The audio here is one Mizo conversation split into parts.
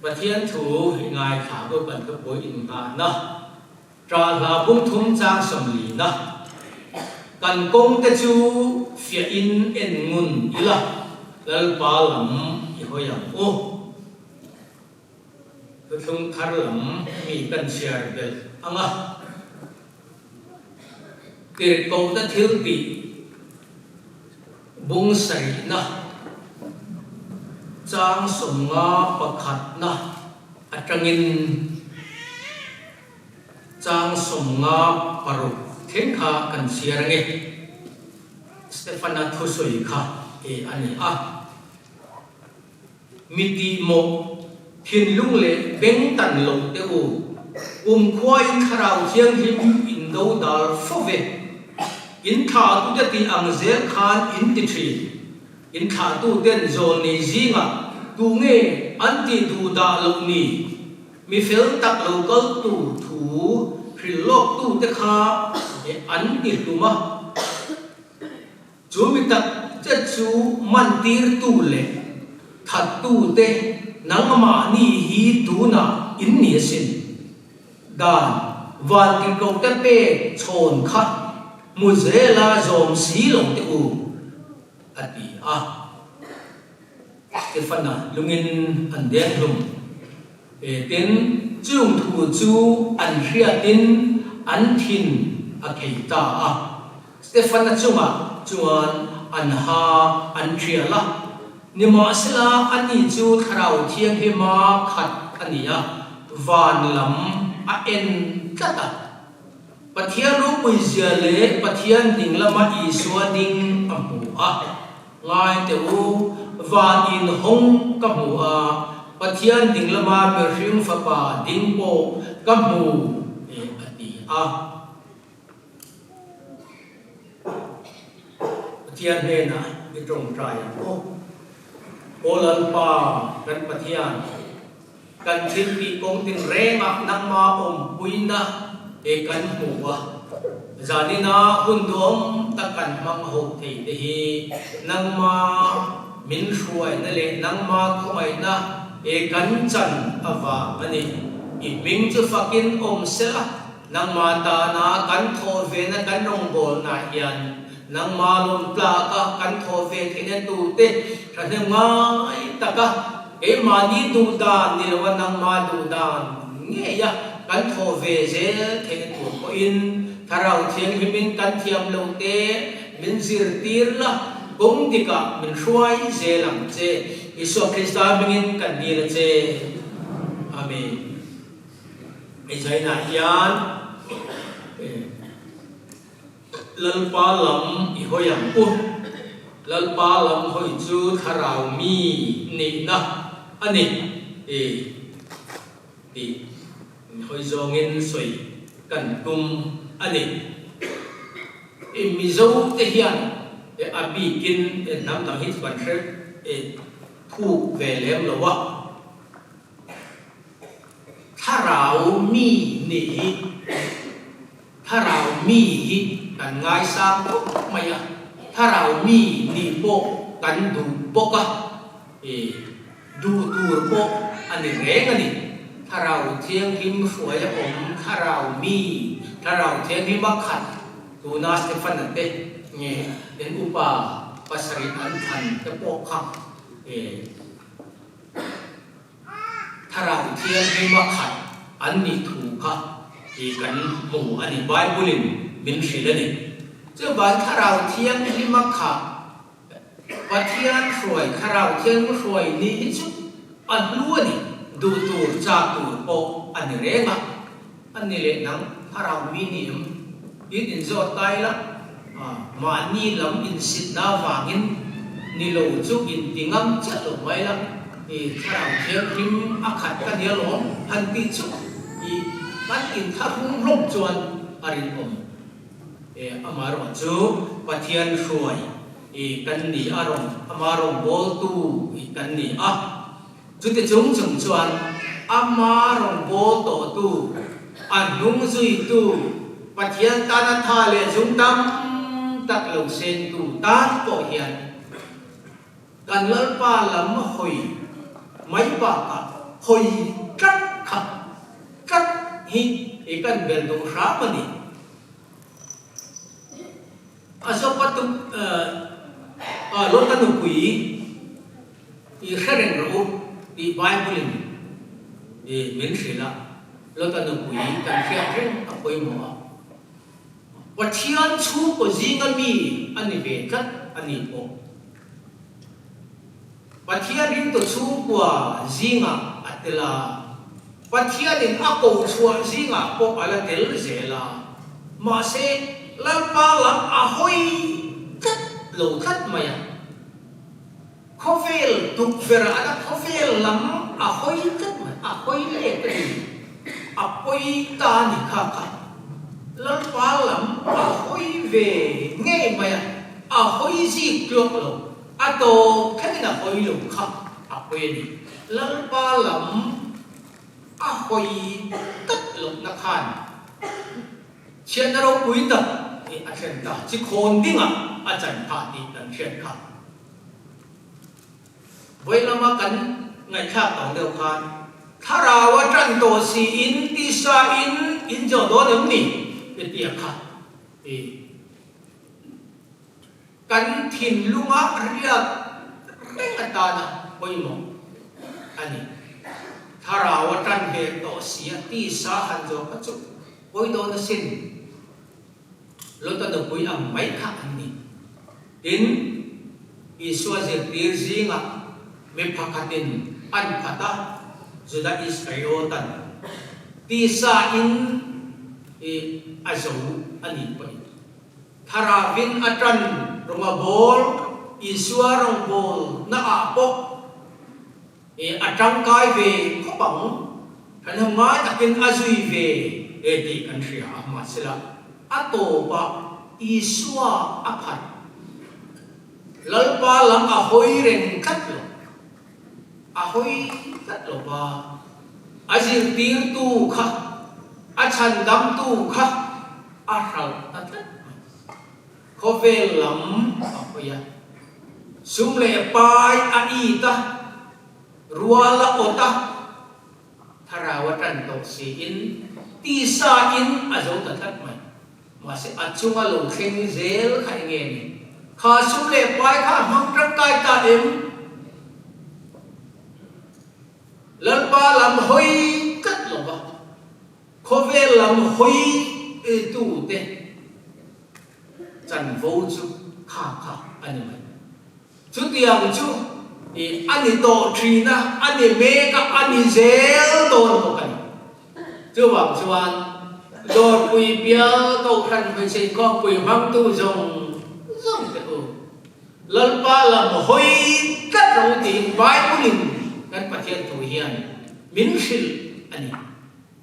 Pathian thu i ngaithla ko kan thupui innghahna Ṭah hla bung thum chang 40na kan kawng te chu fiah in en ngun ila Lalpa lam i hawi ang u. Thuthlung thar lam mi kan chhiar belh ang a. Tirhkohna thil tih bung sarihna chang 51na atangin chang 56 thleng kha kan chhiar ange. Stefana thusawi kha e a ni a. Mi tihmawh, thinlung leh beng tan loh te u, kumkhuain Thlarau Thianghlim in do dal fo ve. In thlahtute tih ang zel khan in ti thin. In thlahtuten zawl nei zingah tu nge an tih duh dah loh ni? Mi fel tak lo kal tur thu hrilh lawk tute kha an ti hlum a. Chu mi tak che chu mantirtu leh thattute nangmahni hi tunah in ni asin. Dan vantirhkohte pek chhawn kha hmu zela zawm si lo teh u, a ti a. Stefana lungin an deng hlum. E Tin, chung thu chu an hriatin an thin a khei ta a. Stefana chungah chuan an ha an thial a, nimahsela ani chu Thlarau Thianghlima khat a ni a, van lam a en tlat a. Pathian ropui zia leh Pathian ding lama Isua ding a hmu a. Ngai teh u, van in hawng ka hmu a, Pathian ding lama mihring fapa ding pawh ka hmu e a ti a. Pathian hnenah i tawngtai ang u. Aw Lalpa kan Pathian, kan thil tih kawng tinrengah nangma awmpuina e kan hmu a, zanina hun duhawm tak kan hmang ho thei te hi nangma min hruaina leh nangma khawngaihna e kan chan avang a ni. I hming chu fakin awm sela, Nangmah tana kan thawh vena kan rawngbawlna hian nangmah lawm tlaka kan thawh ve theihna turte thahnem ngai taka keimahni duh dan ni lova nangmah duh dan ngeia kan thawh ve zel theihna tur pawhin Thlarau Thianghlimin kan thiam loh te min zirtir la, kawng dikah min hruai zel ang che. Isua Krista hmingin kan dil a che. Amen. Hei zainah hian Lalpa lam i hawi ang u. Lalpa lam hawi chu thlarau mi nihna a ni tih hawi zawngin sawi kan tum a ni. Mizo te hian a bikin hnam dang hi chu kan hre thuk ve lem lo a. Thlarau mi nih hi, Thlarau mi hi kan ngaisang khawp mai a, Thlarau mi nih pawh kan duh bawk a, i duh tur pawh a ni reng a ni. Thlarau Thianghlim hruai a awm Thlarau mi, Thlarau Thianghlima khat tuna Stefana te nge en upa pasarih an thlan te pawh kha i Thlarau Thianghlima khat an nih thu kha i kan hmu a ni, Bible-in min hrilh a ni. Chuvang Thlarau Thianghlima kha Pathian hruai, Thlarau Thianghlim hruai nih hi chu a hlu a ni, duh tur, chak tur pawh a ni reng a. A ni leh nang, Thlarau mi ni em? Tin inzawt ta ila, mahni lam insitna avangin ni lo chu inti ngam chiah lo mai la, i Thlarau Thianghlim a khat ka nia lawm han tih chu i kan inthlahrung hlawm chuan a rinawm. E, amaherawh chu Pathian hruai i kan ni a, rawn ama rawngbawltu i kan ni a. Chuti chung chung chuan ama rawngbâwl tawhtu, a hnung zuitu, Pathian tana tha leh zung tam tak lo sengtu tan pawh hian kan Lalpa lam hawi mai bakah. hawi tlat kha tlat hi i kan bel duh hram a ni. A zawpa tum Lota nupui i hre reng rawh u tih Bible in min hrilh a, Lota nupui kan hriat reng a pawimawh a. Pathian chhungkaw zinga mi a ni ve tlat a ni pawh. Pathian ringtu chhungkua zingah a tel a, Pathianin a kohchhuah zingah pawh a la tel zel a, mahse Lalpa lam a hawi tlat lo tlat mai a. Khawvel tukverh ah la khawvel lam a hawi tlat mai, a hawi let a ni, a pawi ta a ni kha kha. Lalpa lam a hawi ve ngei mai a, a hawi zik tluak lo, a tawp thlengin a hawi lo kha a pawi a ni. Lalpa lam a hawi tlat lohna khan Chhiatna ropui tak hi a thlen ta, chi khawn dingah a chan phah tih kan hriat kha. Vawi lama kan ngaihthlak tawng deuh khan, Thlarau a tan tawh siin tisa in in zawh dawn em ni? ti tia kha i kan thinlunga riak reng atana pawimawh a ni. Thlarau a tan ve tawh sia tisa han zawh kha chu Pawi dawn asin, Lota nupui ang mai kha an ni. Tin, Isua zirtir zingah mi phakhatin an phat a, Juda Iskariotan tisa in i a zo a nih pawhin Tharavin a tan rawnga bawl, Isua rawngbawlna ah pawh I a tangkai ve khawp ang, kan hmu ngai takin a zui ve e tih kan hria a, mahsela a tawpah Isua a phat. Lalpa lam a hawi reng tlat lo, a hawi tlat lo va, a zirtirtu kha, a chhandamtu kha a hralh ta tlat mai. Khawvel lam a hawi a, sum leh pai a it a, rual a awt a, thlarau a tan tawh siin tisa in a zo ta tlat mai. Mahse a chunga lo thleng zel kha eng nge ni? Kha sum leh pai kha a hmang tangkai ta em? Lalpa lam hawi tlat lo va, khawvel lam hawi tute Chanvo chu kha kha a ni mai. Chutiang chu i a ni tawh thin a, a ni mek a, a ni zel dawn bawk a ni. Chuvang chuan Dawrpui bial Kohhran hmeichhe inkhawmpui hmangtu zawng zawng te u, Lalpa lam hawi tlat ro tiin Bible-in kan Pathian thu hian min hrilh a ni.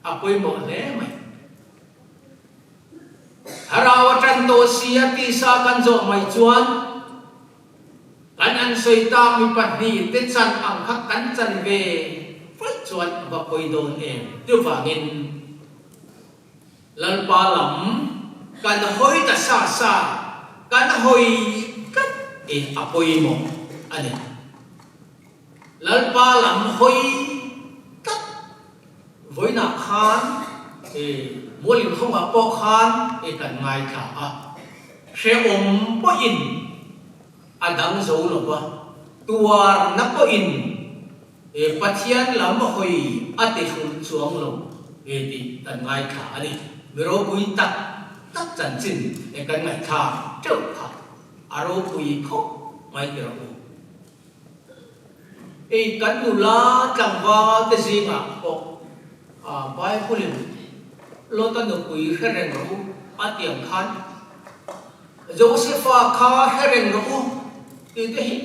A pawimawh hle mai. Thlarau a tan tawh si a tisa kan zawh mai chuan kan an sawi tak mi pahnihte chan ang kha kan chan ve vaih chuan a va pawi dawn em? Chuvangin Lalpa lam kan hawi ta sa sa, kan hawi tlat hi a pawimawh a ni. Lalpa lam hawi tlat Vawiinah khan i mual inkhawngah pawh khan i kan ngaithla a, hrehawm pawhin a dang zo lo va, tuarna pawhin i Pathian lam hawi a ti hrulh chuang lo e tih kan ngaithla a ni. Mi ropui tak tak chanchin e kan ngaihthlak teuh kha a ropui khawp mai ti rawh u. Hei kan nula tlangval te zingah pawh Bible-in Lota nupui hre reng rawh u a ti ang khan Josefa kha hre reng rawh u tih te hi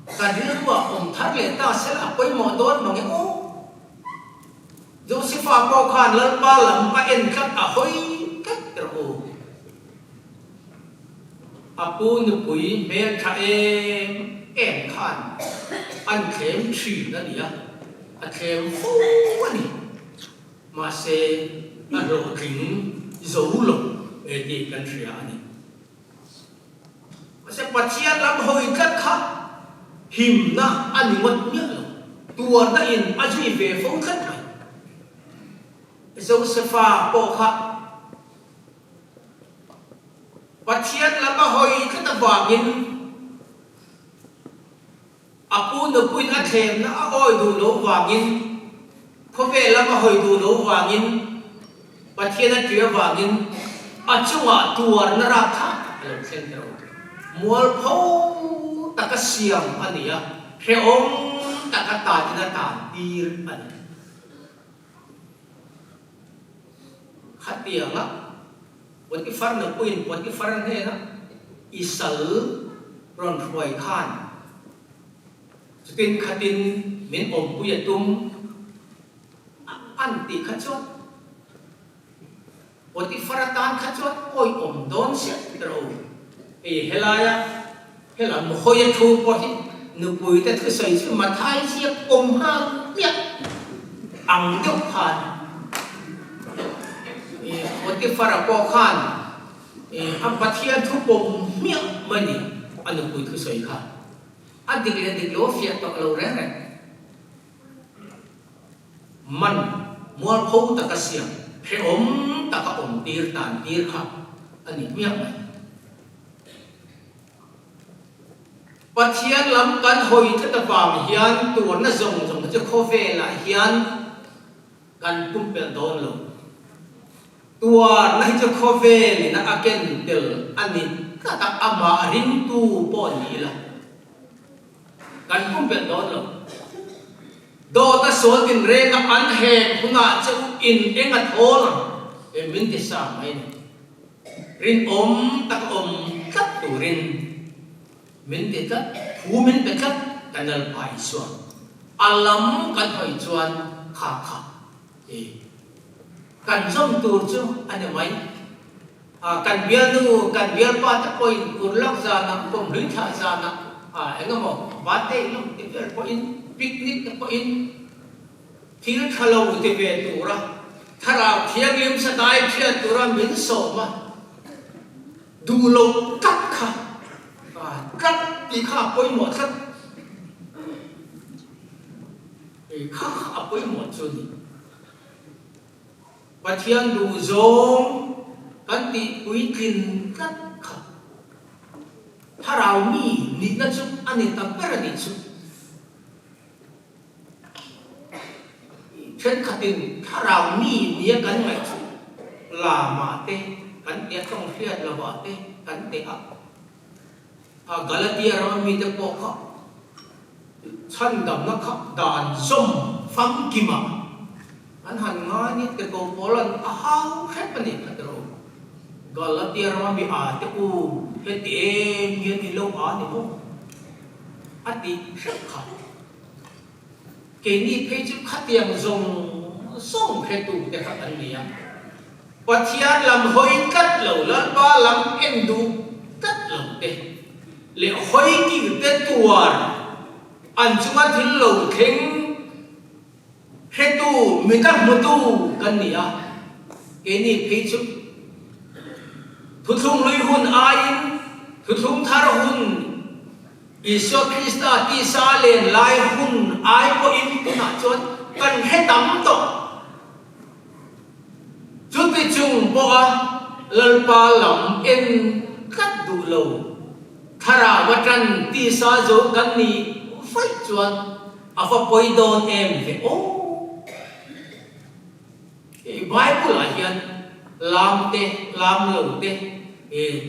kan rilruah awm thar leh ta sela a pawimawh dawn mang e aw. Josefa pawh khan Lalpa lam a en tlat a hawi tlat rawh u. A pu nupui hmel tha em em khan an thlem thin a ni a, a thlem fo a ni. Mahse, a hlawhtling zo lo e tih kan hria a ni. Mahse, Pathian lam hawi tlat kha himna a ni ngawt miah lo. tuarna in a zui ve fo tlat mai. Josefa pawh kha Pathian lam a hawi tlat avangin a pu nupuiin a thlemna a awi duh lo vangin, khawvel lam a hawi duh lo vangin, Pathian a ṭih avangin a chungah tuarna rapthlak tak a lo thleng ta rawh. Mualpho taka siam a ni a, hrehawm taka tanin a tantir a ni. Khatianga Potifar nupuiin Potifar hnena i sal rawn hruai khan chutin khatin min awmpui a tum an tih kha chuan Potifar atan kha chuan awihawm dawn siah rawh u. Hei helaia helam hawi a thu pawh hi nupuite thusawi chu Mathai ziak awm nghal hmiah ang deuh khan Potifar-a pawh khan a Pathian thu pawm hmiah mai ni a nupui thusawi kha a dik leh dik lo a fiah tawh lo reng reng. Man mualpho taka siam, hrehawm taka awm tir tan tir kha a ni hmiah mai. Pathian lam kan hawi tlat avang hian tuarna zawng zawng chu khawvelah hian kan pumpelh dawn lo. Tuarna hi chu khawvelin a ken tel a ni tlat a, amah ringtu pawh ni ila. Kan pumpelh dawn lo. Dawta sual tinreng a an hek hunah che u in eng a thawl ang em min ti sa mai ni. Rinawm tak awm tlat turin min ti tlat, thu min pe tlat ka Lalpa Isua. A lam kan hawi chuan kha kha i kan zawm tur chu a ni mai. A kan bialnu, kan bialpa te pawhin urlak zanah, pawmhlui thlah zanah, a eng emaw birthday lawm ti vel pawhin, picnic te pawhin thil tha lo ti ve tura Thlarau Thianghlim sadai thiat tura min sawm a, duh lo tlat kha, a tlat tih kha a pawimawh tlat. Kha kha a pawimawh chu a ni. Pathian duh zawng kan tih puitlin tlat kha thlarau mi nihna chu a ni ta ber a nih chu. Thenkhatin thlarau mi nia kan ngaih chu lamah te kan ti a, tawng hriat lovah te kan ti a. A Galatia rama mite pawh kha chhandamna kha dan zawm famkimah an han ngai nia te ko Paula'n a hau hrep a ni kha tiraw. Galatia rama mi a te u heti em hian i lo a ni maw? A tih hrep kha. Keini phei chu khatiang zawng zawng hretu te kha kan ni a. Pathian lam hawi tlat lo, Lalpa lam en duh tlat lo te leh hawi kir te tuar an chunga thil lo thleng hretu, mita hmutu kan ni a. Keini phei chu thuthlung hlui hun aiin thuthlung thar hun Isua Krista tisa len lai hun ai pawhin tunah chuan kan hre tam tawh. Chuti chung pawha Lalpa lam en tlat duh lo, thlarau atan tisa zo kan nih vaih chuan a va pawi dawn em ve aw. Bible ah hian lam te, lam lo te,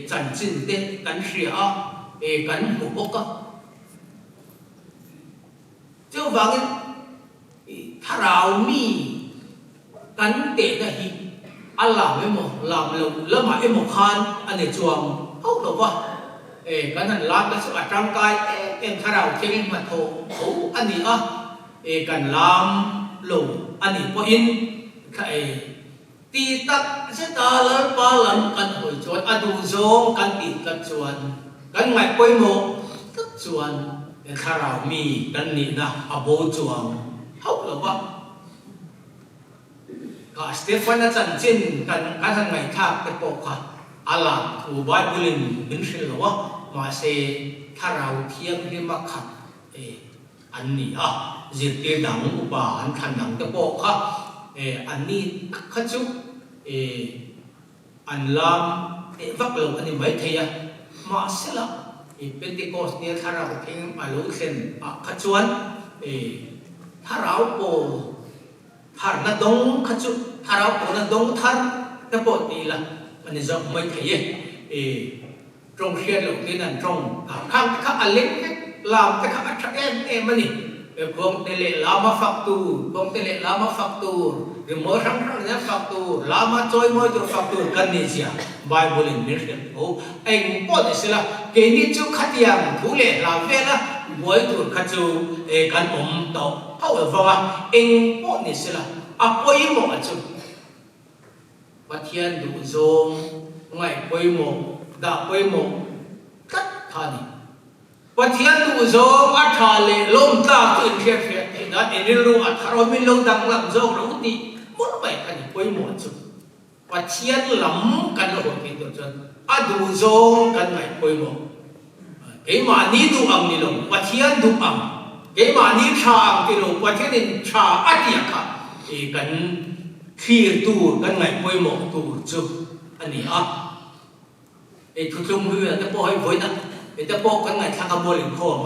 chanchin te kan hria a, kan hmu bawk a. Chuvangin thlarau mi kan tehna hi a lam emaw lam loh lamah emaw khan a ni chuang hauh lo va, kan han lam te chu a tangkai em em thlarau thiangin hnathawh tho a ni a, kan lam lo a nih pawhin ti tak zeta Lalpa lam kan hawi chuan a duhzawng kan tih tlat chuan kan ngaih pawimawh tlat chuan thlarau mi kan nihna a bo chuang hauh lo va. Kha Stefan-a chanchin kan kan han ngaihthlak te pawh kha a lak thu Bible-in min hrilh lo a, mahse Thlarau Thianghlima khat e. an ni a, zirtir dang upa an thlan dang te pawh kha an ni tak kha chu an lam teh vak lo a ni maithei a, mahsela Pentecost nia thlarau thing a lo thlen ah kha chuan thlarau pawl tharna dawng kha chu thlarau pawlna dawng thar te pawh ti ila a ni zawk maithei e. Tawng hriat loh tin an tawng a, khang te kha a leng vek, lam te kha a tha em em a ni. Khuang te leh lama fak tur, khuang te leh lama fak tur, rimawi hrang hrang nen fak tur, lama chawi mawi tur fak tur kan ni zia Bible in min hrilh tho. Eng pawh ni sela, keini chu khatiang thu leh hla vela buai tur kha chu kan awm tawh hauh lo vang a, eng pawh ni sela a pawimawh a chu. Pathian duhzawng ngaih pawimawh, dah pawimawh tlat kha a ni. Pathian duhzawng a tha leh lawm tlak chu inhriat hriat theih nan i rilru a thar awm in lo danglam zawk lo tih mawlh mai kha ni pawimawh chu. Pathian lam kan la haw thei tur chuan a duhzawng kan ngaih pawimawh. Keimahni duh ang ni lo, Pathian duh ang, keimahni tha ang ti lo, Pathianin tha a tih kha kan Thlir tur kan ngaih pawimawh tur chu a ni a. Hei thuthlung hlui ah te pawh hei vawiin ah te pawh kan ngaihthlak a mual inkhawm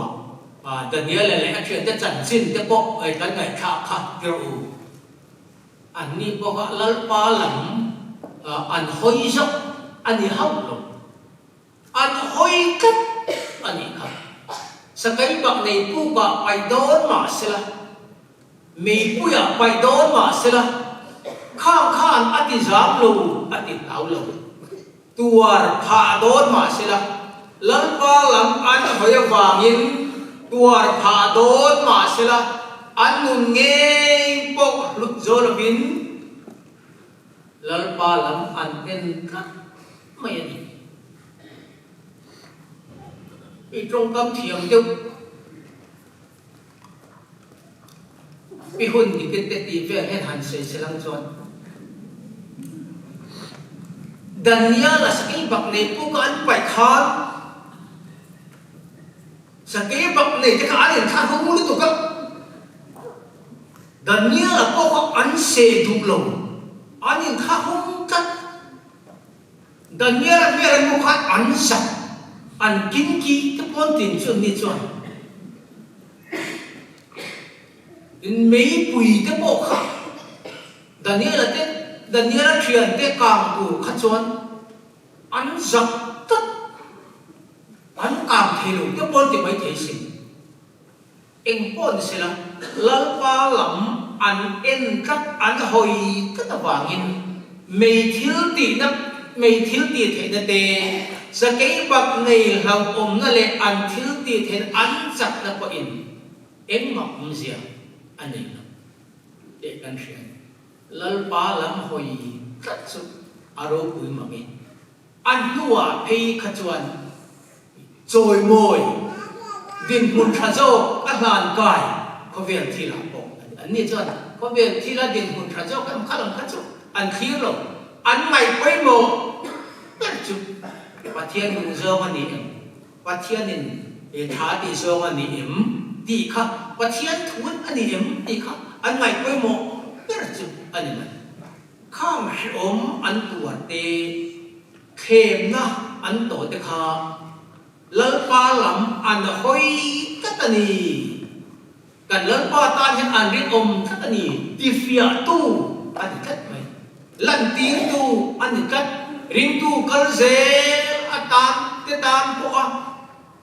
ah Daniela leh a thiante chanchin te pawh hei kan ngaihthlak kha ti rawh u. Anni pawh kha Lalpa lam an hawi zawk a ni hauh lo. An hawi tlat a nih kha. Sakei bak nei pukah paih dawn mah sela, meipuiah paih dawn mah sela, khang khan a ti zam lo, a ti hlau lo. Tuar phah dawn mah sela, Lalpa lam an hawi avangin tuar phah dawn mah sela, an nun ngei pawh hlut zo lovin Lalpa lam an en tlat mai a ni. I tawngkam thiam deuh i hun dikin te tih vel hian han sawi che lang chuan Daniel-a sakei bak nei puk a an paih khan sakei bak nei te kha an inthlahrung lutuk a. Daniel-a pawh kha an seh duh lo, an inthlahrung tlat. Daniel-a hmel an hmuh khan an zak, an kinki te pawn tin chu anni chuan in meipui te pawh kha Daniel-a te, Daniel-a thian te kang tur kha chuan an zak tlat, an kang thei lo te pawn ti mai thei sin. Eng pawh ni sela, Lalpa lam an en tlat, an hawi tlat avangin mei thil tihna, mei thil tih theihna te, sakei bak nei hlauhawmna leh an thil tih theihna an chakna pawhin engmah awmzia a nei lo tih kan hria a ni. Lalpa lam hawi tlat chu a ropui mang e. A hnuah phei kha chuan chawimawi dinhmun tha zawk a hlan kai khawvel thilah pawh a ni. Anni chuan khawvel thila dinhmun tha zawk em kha lam kha chu an thlir lo. An ngaih pawimawh ber chu Pathian duh zawng a ni em? Pathianin tha tih zawng a ni em tih kha Pathian thun a ni em tih kha an ngaih pawimawh ber chu a ni mai. Khang hrehawm an tuar te, thlemna an tawh te kha Lalpa lam an hawi tlat a ni. Kan Lalpa tan hian an rinawm tlat a ni. Tifiahtu a ni tlat mai. Lantirtu a ni tlat. Ringtu kal zel atan te tan pawha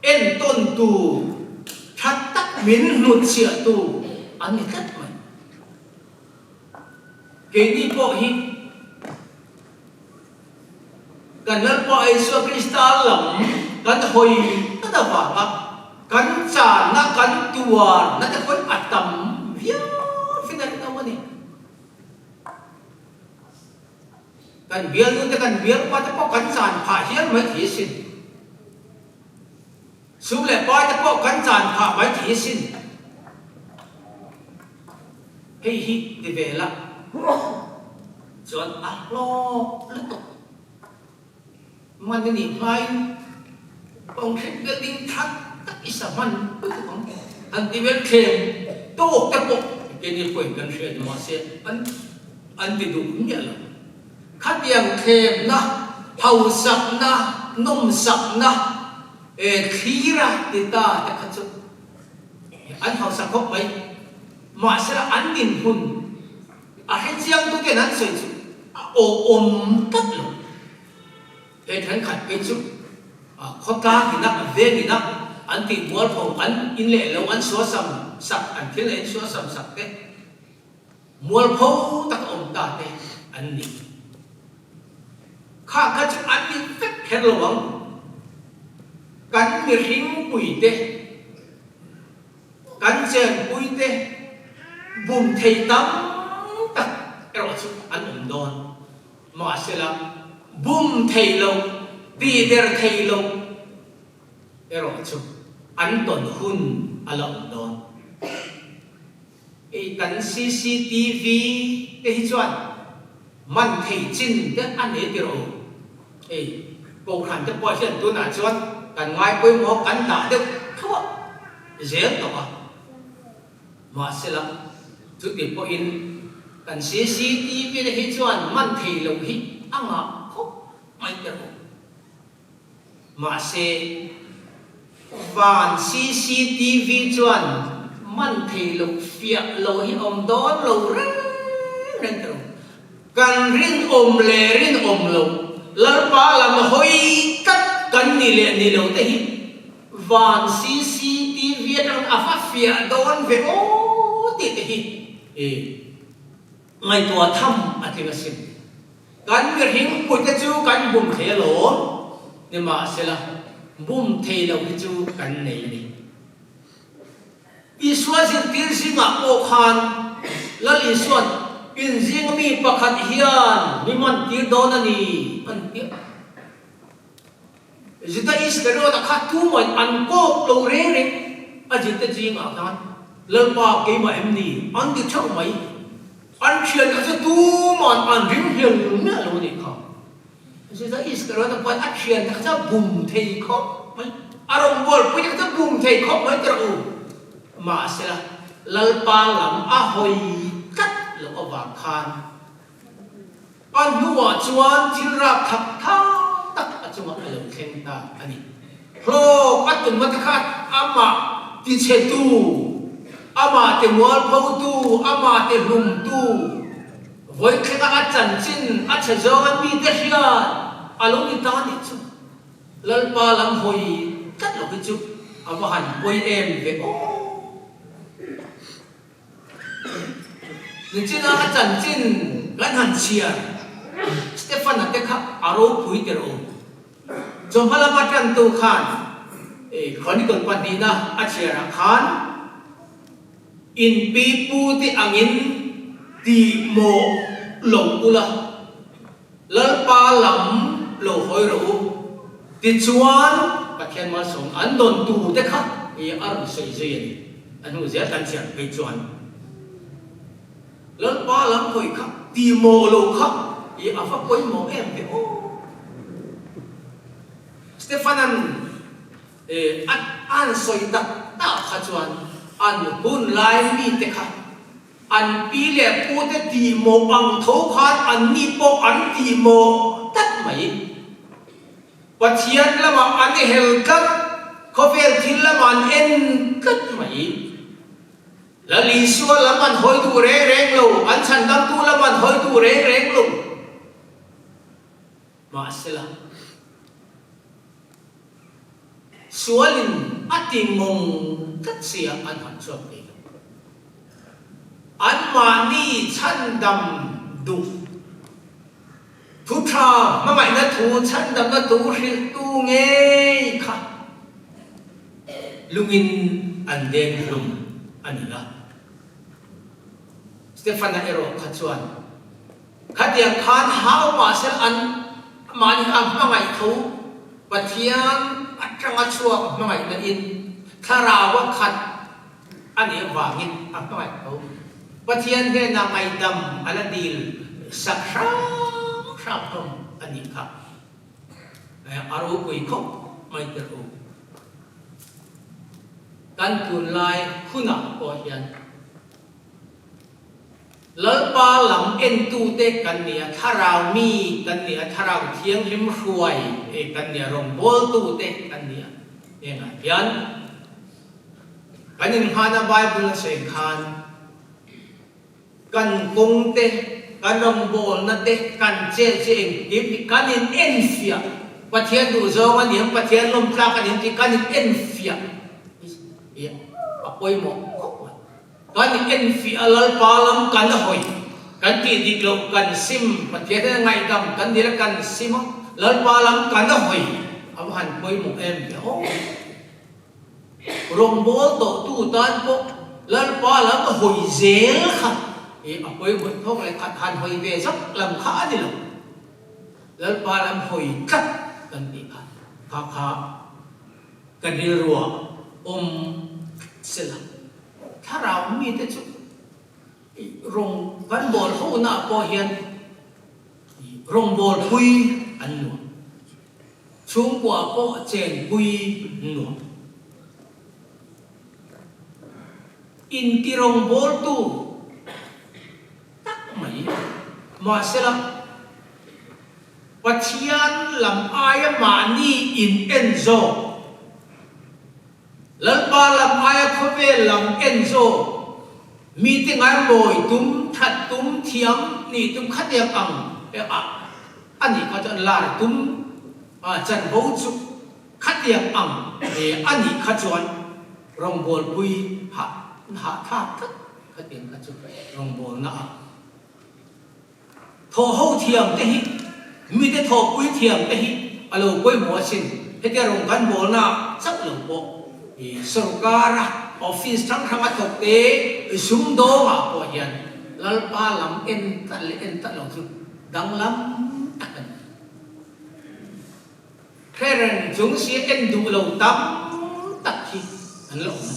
entawntu tha tak min hnutchhiahtu an ni tlat mai. Keini pawh hi kan Lalpa Isua Krista lam kan hawi tlat avanga kan channa, kan tuarna te pawhin a tam viau fin a rinawm a ni. Kan bialnu te, kan bialpa te pawh kan chan phah hial mai thei asin. Sum leh pai te pawh kan chan phah mai thei asin. Hei hi ti ve la chuan a hlawk lutuk. Hman a nih hmain kawnghren building tha tak i sa hman lutuk ang. Han ti vel thlem tawk te pawh keini pawhin kan hria ni mahse an an ti duh miah lo. Khatiang thlemna, hausakna, nawmsakna eh thlira ti ta te kha chu an hausak khawp mai. Mahsela an dinhmun a hrechiang tu ten an sawi chu a awhawm tlat lo. Hei thenkhat phei chu khawtlang ina, veng ina an tih mualpho, an in leh lo an suasam sak, an thil leh in suasam sak te mualpho tak a awm ta te an ni. Kha kha chu an ni vek kher lo ang. Kan mihring pui te, kan chenpui te bum thei tam tak erawh chu an awm dawn. Mahsela, bum thei lo, ti der thei lo erawh chu an tawn hun a la awm dawn. Hei kan cctv te hi chuan man thei chin te a nei tir aw. Hei Kohhran te pawh hian tunah chuan kan ngai pawimawh kan dah deuh thuah zel tawh a. Mahsela, chuti pawhin kan cctv te hi chuan man thei loh hi a ngah khawp mai te rawh. Mahse, van cctv chuan man thei loh fiah lo hi awm dawn lo reng reng te rawh. Kan rinawm leh rinawm loh, Lalpa lam hawi tlat kan ni leh ni lo te hi Van cctv atang a va fiah dawn ve aw tih te hi i ngaihtuah tham a tling asin. Kan mihring pute chu kan bum thei alawm, nimahsela bum thei lo hi chu kan nei a ni. Isua zirtir zingah pawh khan Lal Isua'n inzing mi pakhat hian mi mantir dawn a ni an ti a. Juda Iskariota kha tumah an kawk lo reng reng a zirte zingah khan Lalpa keimah em ni an ti theuh mai. An thian kha chu tuma'n an ring hliam miah lo a nih kha. Juda Iskariota pawhin a thiante kha chu a bum thei khawp mai. A rawngbawlpui te kha chu a bum thei khawp mai tawh u. Mahsela Lalpa lam a hawi tlat loh avang khan A hnuah chuan thil rap thak thak tak a chungah a lo thleng ta a ni. Hlawk a tum ata kha amah tichhetu, amah timualphotu, amah tihlumtu, vawithlenga a chanchin a chhe zawnga mite hriat a lo ni ta a nih chu. Lalpa lam hawi tlat lo hi chu a va han pawi em ve aw. Nichina a chanchin kan han chhiar Stefan-a te kha a ropui tir awm. Chawhma lama tantu khan Chronicle pahnihna a chhiarah khan in pi pu te angin tih mawh lo ula, Lalpa lam lo hawi rawh u. Tichuan Pathian malsawm an dawn tur te kha i a rawn sawi zui a ni. A hnu zel kan chhiar phei chuan Lalpa lam hawi kha ti mawh lo kha i a va pawimawh em ve aw. Stefan-a'n a an sawi tak tak kha chuan an hun lai mite kha An pi leh pute tihmawh ang tho khan anni pawh an tihmawh tlat mai. Pathian lamah an hel tlat, khawvel thil lamah an en tlat mai. Lal Isua lam an hawi duh reng reng lo, an chhandamtu lam an hawi duh reng reng lo. Mahsela, sualin a ti mawng tlat sia an han chhuak thei lo. Anmahni chhandam duh, thu tha hmangaihna thu chhandamna thu hrilhtu ngei kha lungin an deng hlum a ni a. Stefana erawh kha chuan Khatiang khan hau mahse an mahni kha a hmangaih tho, Pathian atanga chhuak hmangaihna in thlarau a khat a nih avangin a hmangaih tho. Pathian hnenah ngaihdam a la dil sak hram hram hlawm a nih kha. A ropui khawp mai tirh u. Kan tunlai hunah pawh hian Lalpa lam entute kan ni a, thlarau mi kan ni a, thlarau thianghlim hruai kan ni a, rawngbawltute kan ni a. Hengah hian kan inhmana Bible a sawi khan Kan kawng te, kan rawngbawlna te, kan chet che engkim hi kan in enfiah. Pathian duhzawng a niam, Pathian lawmtlak a niam tih kan in enfiah hi a pawimawh khawp mai. Kan in enfiah a Lalpa lam kan hawi, kan tih dik loh kan sim, Pathian hian a ngaihdam kan dil a kan sim a, Lalpa lam kan hawi a va han pawimawh em ve aw. Rawngbâwl tawhtu tân pawh Lalpa lam hawi zêl kha i a pawimawh thawk leh khat han hawi ve zak lam kha a ni lo. Lalpa lam hawi tlat kan tih kha kha kha ka rilruah awm se la. Thlarau mite chu i rawng kan bâwl honaah pawh hian i rawngbâwl pui an nuam. Chhungkua pawh chenpui nuam. Intirawngbawltu tak mai mahsela Pathian lam aia mahni in en zawk, Lalpa lam aia khawvel lam en zawk, mite ngaimawi tum, that tum, thiam nih tum khatiang ang ah A nih kha chuan lar tum a chanvo chu khatiang ang ve a nih kha chuan rawngbawlpui hah hah thlak tlat khatiang kha chu rawngbawlna a thawh ho thiam te hi mite thawhpui thiam te hi a lo pawimawh asin. Hetia rawng kan bawlna chauh lo pawh i sorkar a office hrang hrang a thawk te sumdawngah pawh hian Lalpa lam en tlat leh en tlat lo chu Danglam tak a ni. Karen chung si en duh lo tam tak hi an la awm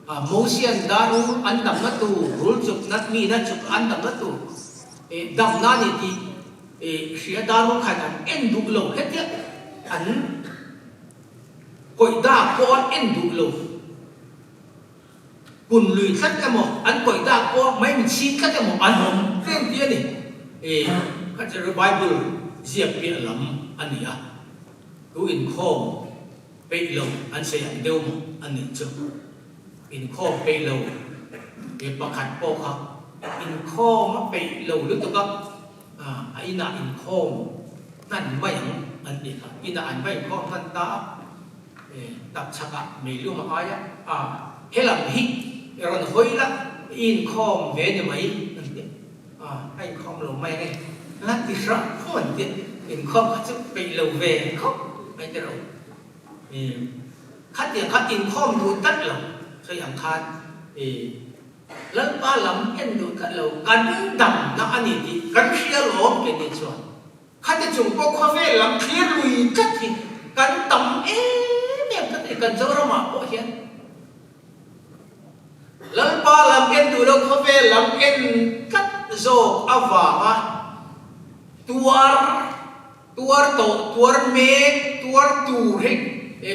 a. Mosian darul an damna tur, rul chuk nat mi na chuk an damna tur, damna ni tih hria darul khan an en duh lo hetia an kawih dak pawh an en duh lo. Kun lui tlat emaw, an kawih dak pawh mai min chhing tlat emaw an awm tlem tih a ni. E, kha chu Bible ziak piah lam a ni a, tu inkhawm peih lo an sawi ang deuh maw a nih chu. Inkhawm peih lo e pakhat pawh kha inkhawm a peih lo lutuk a, a inah inkhawm hnan mai ang an ti kha, inah an va inkhawm hnan ta a. Tak chhakah meilum a ai a, a helam hi i rawn hawi la, i inkhawm ve ni mai an ti a, a inkhawm lo mai ange, la ti hrang khawm an ti a, inkhawm kha chu peih lo ve khawp mai te ro. Khatiang kha inkhawm duh tlat lo sawi ang khan i Lalpa lam en duh tlat lo kan damna a ni tih kan hria lawm ke ni chuan. Khati chung pawh khawvel lam thlir lui tlat hi kan tam em em tlat a ni, kan Zoramah pawh hian Lalpa lam en duh lo khawvel lam en tlat zawk avanga tuar tuar tawh tuar mek tuar tur hi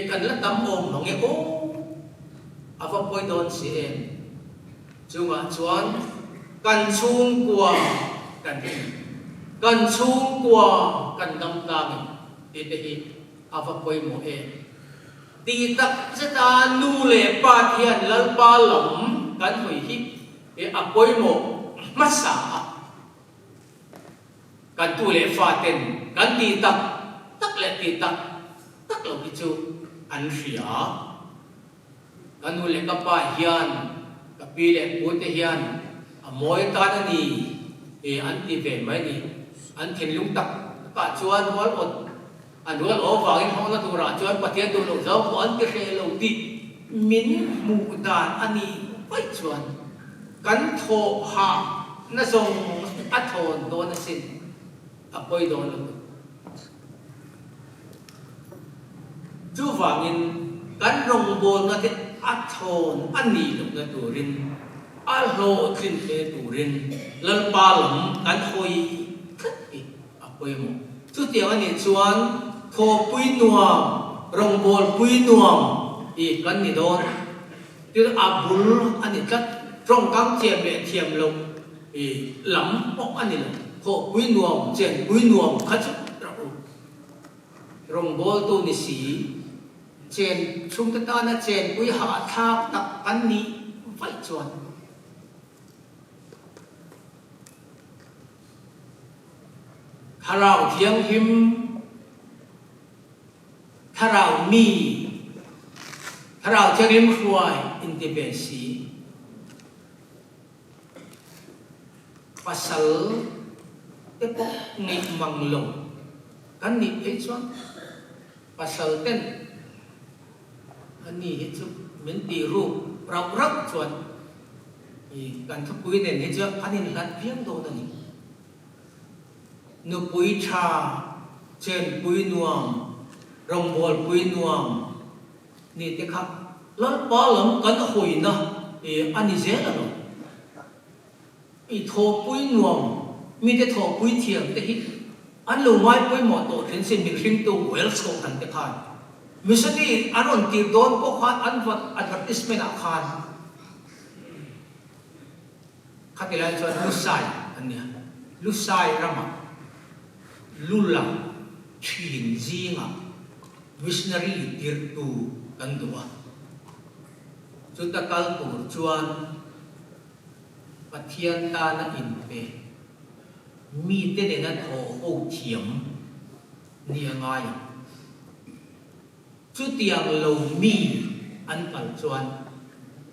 kan la tam awm mang e aw a va pawi dawn si em. Chungah chuan kan chhungkua kan him, kan chhungkua kan dam tlang em tih te hi a va pawimawh em. Tih tak zeta nu leh pa te hian Lalpa lam kan hawi hi a pawimawh hmasa a. Kan tu leh fa ten kan tih tak tak leh tih tak tak lo hi chu an hria. Ka nu leh ka pa hian, ka pi leh pu te hian a mawi tan a ni e an ti ve mai a ni. An thinlung tak takah chuan rual awt an rual aw vangin hawngna turah chuan Pathian duh loh zau pawh an ti hreh lo tih min hmuh dan a nih vaih chuan kan thawh hah na zawng a thawn dawn asin, a pawi dawn lutuk. Chuvangin, kan rawngbawlna te a thlawn a nih lohna turin, a hlawhtlin hle turin Lalpa lam kan hawi tlat hi a pawimawh. Chutiang a nih chuan thawhpui nuam, rawngbawlpui nuam hi kan ni dawn. Tin, a bul a ni tlat. Tawngkam thiam leh thiam loh lam pawh a ni lo. Thawhpui nuam, chenpui nuam kha chu rawh u. Rawngbawltu ni si, chen chhungte tana chenpui hahthlak tak kan nih vaih chuan. Thlarau Thianghlim, Thlarau mi, Thlarau Thianghlim hruai inti ve si. Pasal te pawh ngeih mang lo kan nih phei chuan pasal ten a ni hi chu min tih ruk rauh rauh chuan i kan thupui nen hi chuan an inhlat viau dawn a ni. Nupui tha, chenpui nuam, rawngbawlpui nuam ni te kha Lalpa lam kan hawina i a ni zel a lo. I thawhpui nuam, mite thawhpui thiam te hi an lo ngai pawimawh tawh thin sin mihringtu Welsh kohhran te khan Missionary an rawn tir dawn pawh khan an vat advertisement ah khan khati lai chuan Lusai an nia, Lusai ramah Lula thin zingah Missionary tirtu kan duh a, chuta kal tur chuan Pathian tana inpe mite nena thawh ho thiam ni a ngai ang. Chutiang lo mi an kal chuan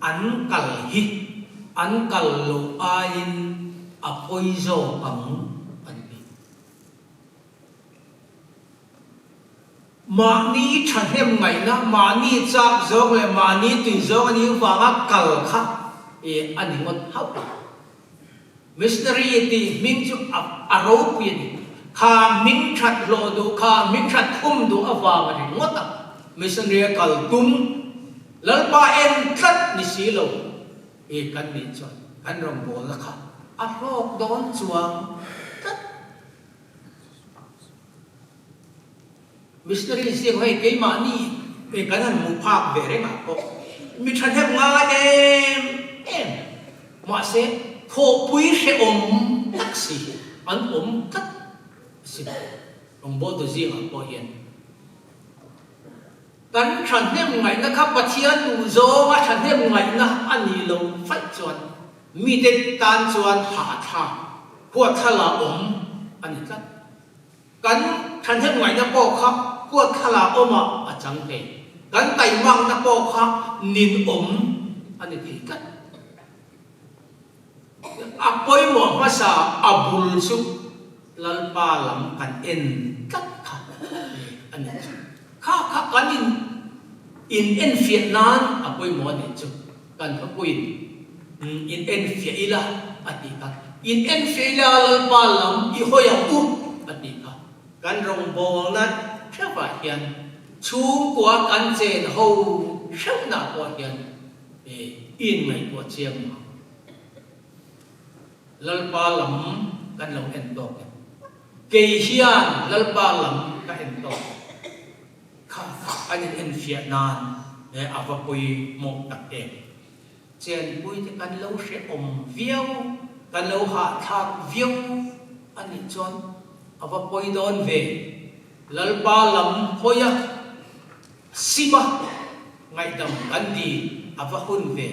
an kal hi an kal loh aiin a pawi zawk ang an ti. Mahni thahnem ngaihna, mahni chak zawng leh mahni tui zawng a nih vanga kal kha i a ni ngawt hauh lo. Missionary tih hming chu a ropui a ni. Kha hming that hlawh duh, kha hming that khum duh avang a ni ngawt a. Missionary a kal tum, Lalpa en tlat ni si lo i kan nih chuan kan rawngbawlna kha a hlawk dawn chuang tlat. Missionary ziak hei keimahni e kan han hmuh phak ve reng ah pawh mi thahnem ngai em em mahse thawhpui hrehawm tak si hi an awm tlat a sin. Rawngbawltu zingah pawh hian kan thahnem ngaihna kha Pathian duh zawnga thahnem ngaihna a nih loh faih chuan mite tan chuan hahthlak huatthlala awm a ni tlat. Kan thahnem ngaihna pawh kha huatthlala awmah a chang thei. Kan taimakna pawh kha ninawm a ni thei tlat. A pawimawh hmasa a bul chu Lalpa lam kan en tlat kha a ni chu. Kha kha kan in in enfiah nan a pawimawh a nih chu. Kan khapuiin in enfiah ila a tih kha. In enfiah ila Lalpa lam i hawi ang u a tih kha. Kan rawngbawlna theuhah hian chhungkua kan chen ho hreuhna pawh hian in ngaihtuah chiang ang. Lalpa lam kan lo en tawk em? Kei hian Lalpa lam ka en tawk em? Kha kha an in enfiah nan he a va pawimawh tak em? Chenpui te kan lo hrehawm viau, kan lo hahthlak viau a nih chuan a va pawi dawn ve. Lalpa lam hawi a, sim a, ngaihdam kan ti a va hun ve.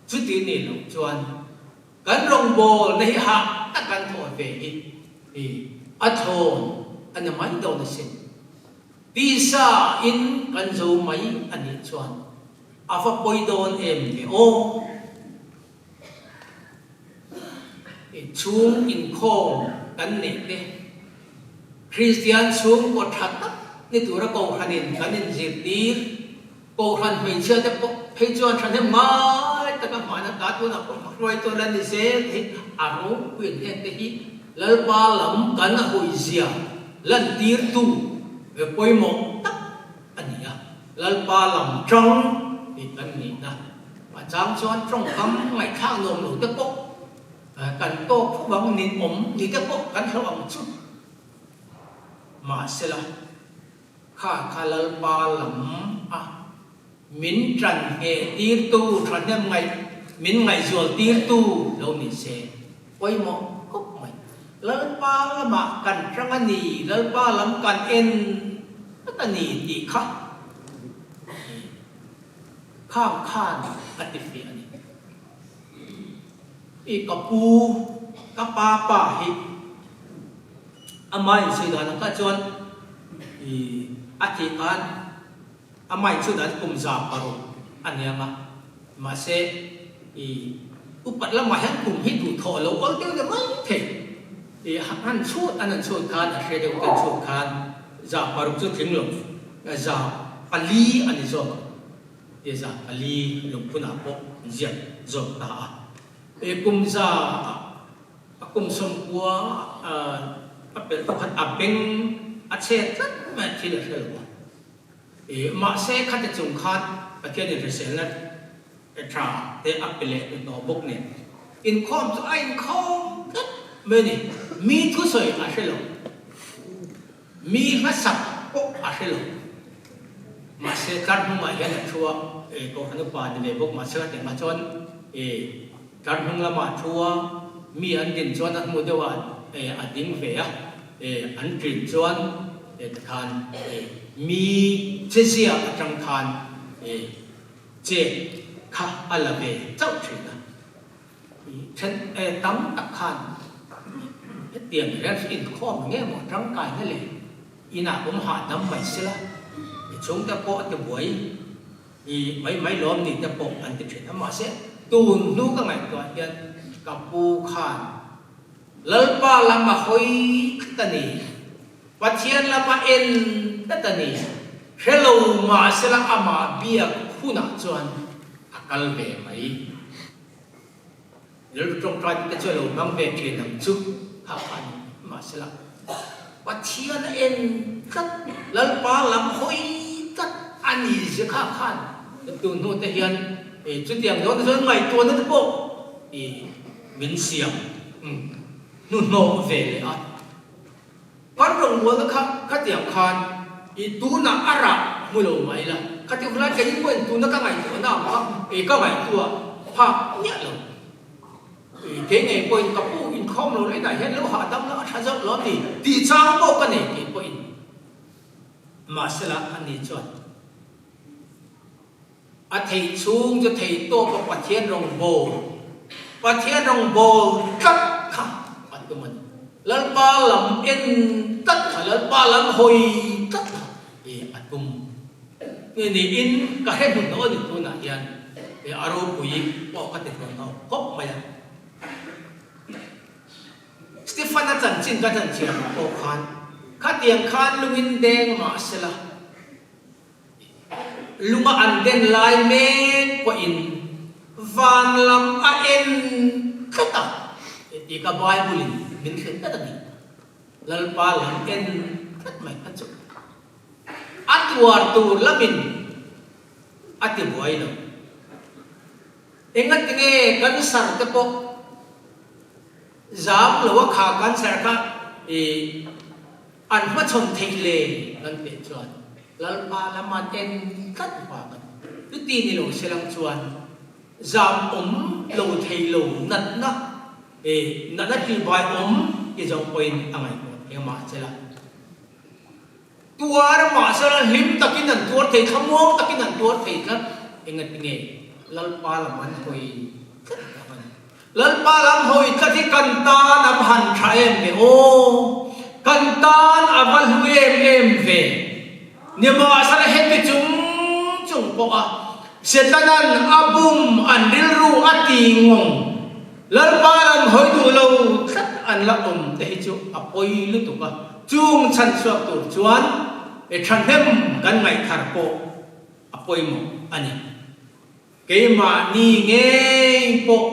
Chuti nih loh chuan kan rawngbawlna hi hah tak kan thawh ve hi i a thlawn a ni mai dawn asin. Tisa in kan zo mai a nih chuan a va pawi dawn em ve aw. I chhung inkhawm kan neih te Kristian chhungkaw tha tak ni tura Kohhranin kan inzirtir. Kohhran hmeichhia te pawh phei chuan thahnem ngai taka hmaina ta tunah pawh hruai chuan a ni zel hi a ropui an heng te hi Lalpa lam kan hawizia lantirtu ve pawimawh tak a ni a, Lalpa lam tang tih kan nihna a chang chuan tawngkam ngaihthlak nuam lo te pawh kan tawk fo vang ninawm ni te pawh kan hlauh ang chu mahsela. Kha kha Lalpa lam a Min ṭan ngheh tirtu ṭhahnem ngaih min ngaihzual tirtu lo ni se pawimawh khawp mai. Lalpa lamah kan ṭang a ni, Lalpa lam kan en tlat a ni tih kha khang khan a ti fiah a ni. I ka pu, ka pa pa hi ama insawi dan ang kha chuan i a tih khan A mai chu dan kum 600 a ni ang a, mahse i upat lamah hian kum hi duh thawh lo awl deuh deuh mai thei. I han chhut an han chhut khan a hre deuh te an chhut khan 600 chu tling lo, 400 a ni zawk ang. Ti 400 lungphunah pawh an ziak zawk ta a. I kum za a kum 90 a pelh pawh khan a beng a chhe tlat mai a thil a hre lo a. Mahse khati chung khan Pathianin hriselna tha te a pe leh hnawh bawk nen inkhawm chu a inkhawm tlat mai a ni. Mi thusawi a hre lo, mi hmasak pawh a hre lo. Mahse tlar hnungah hian a thu a, Kohhran upa ni ve bawk mahse khati angah chuan tlar hnung lamah a thu a, mi an din chuan a hnu deuhah a ding ve a. An ṭin chuan tikhan mi chezia aṭang khan chet kha a la ve chauh ṭhin a. Ṭhen tam tak khan hetiang reng hi inkhawm nge maw ṭangkaina leh inah awm hahdam mai sela, chhungte pawh a ti buai mai mai lawm ni te pawh an ti ṭhin a. Mahse, tun hnu ka ngaihtuah hian ka pu khan Lalpa lam a hawi tlat a ni. Pathian lam a en tlat a ni. Hre lo mahsela amah biak hunah chuan a kal ve mai. Rilru tawngtai te chu a lo hmang ve thin ang chu kha kha a ni. Mahsela Pathian a en tlat, Lalpa lam hawi tlat a ni zia kha khan tun hnu te hian chutiang dawn te chuan ngaihtuahna te pawh i Min siam hnuhnawh ve leh a. Kan rawngbawlna kha khatiang khan i tunah a rah hmu lo mah ila, khatiang hulai kei pawhin tuna ka ngaihtuahna ang kha i ka ngaihtuah phak miah lo. I kei ngei pawhin ka pu inkhawm lo leh inah hian lo hahdam la a tha zawk lo ni tih chang pawh ka nei kei pawhin. Mahsela ani chuan. A theih chhung chu thei tawp a Pathian rawngbâwl, Pathian rawngbâwl tlat kha a tum a ni. Lalpa lam en tlat kha, Lalpa lam hawi tlat kha i a tum. Nge niin ka hre hmun hnawh a ni tunah hian i a ropui pawh ka ti hlawm hnawh khawp mai a. Stefan-a chanchin ka chanchin ah pawh khan khatiang khan lungin deng mah sela, Lunga an den lai mek pawhin van lam a en tlat a tih kha Bible in min hrilh tlat a ni. Lalpa lam en tlat mai kha chu a tuar tur lamin a ti buai lo. Engatinge cancer te pawh zam lo a kha cancer kha i An hmachhawn theih le kan teh chuan Lalpa lama en tlat vang a ni. Chuti ni lo selang chuan zam awm lo thei lo natna e natna tihbai awm ti zawng pawhin a ngaihtuah thei mah che la. Tuar mah sela hlim takin an tuar thei, thlamuang takin an tuar thei tlat. Engatinge Lalpa lam an hawi tlat vang a ni. Lalpa lam hawi tlat hi kan tan a va han tha em ve aw, kan tan a va hlu em em ve. Nimahsela heti chung chung pawha Setanan a bum an rilru a ti ngawng, Lalpa lam hawi duh lo tlat an la awm te hi chu a pawi lutuk a, chung chhan chhuak tur chuan thahnem kan ngaihthar pawh a pawimawh a ni. Keimahni ngei pawh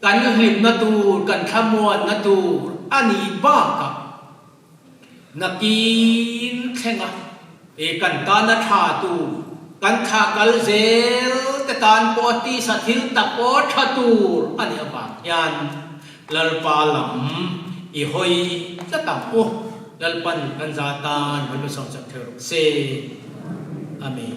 kan hlimna tur, kan thlamuanna tur a nih bakah nakin thlenga he kan tana tha tur, kan thlah kal zel te tan pawh a tisa thil tak pawh tha tur a nih avang hian Lalpa lam i hawi tlat ang u. Lalpan kan za tan hmai hmasawng chak theuh rawh se. Amen.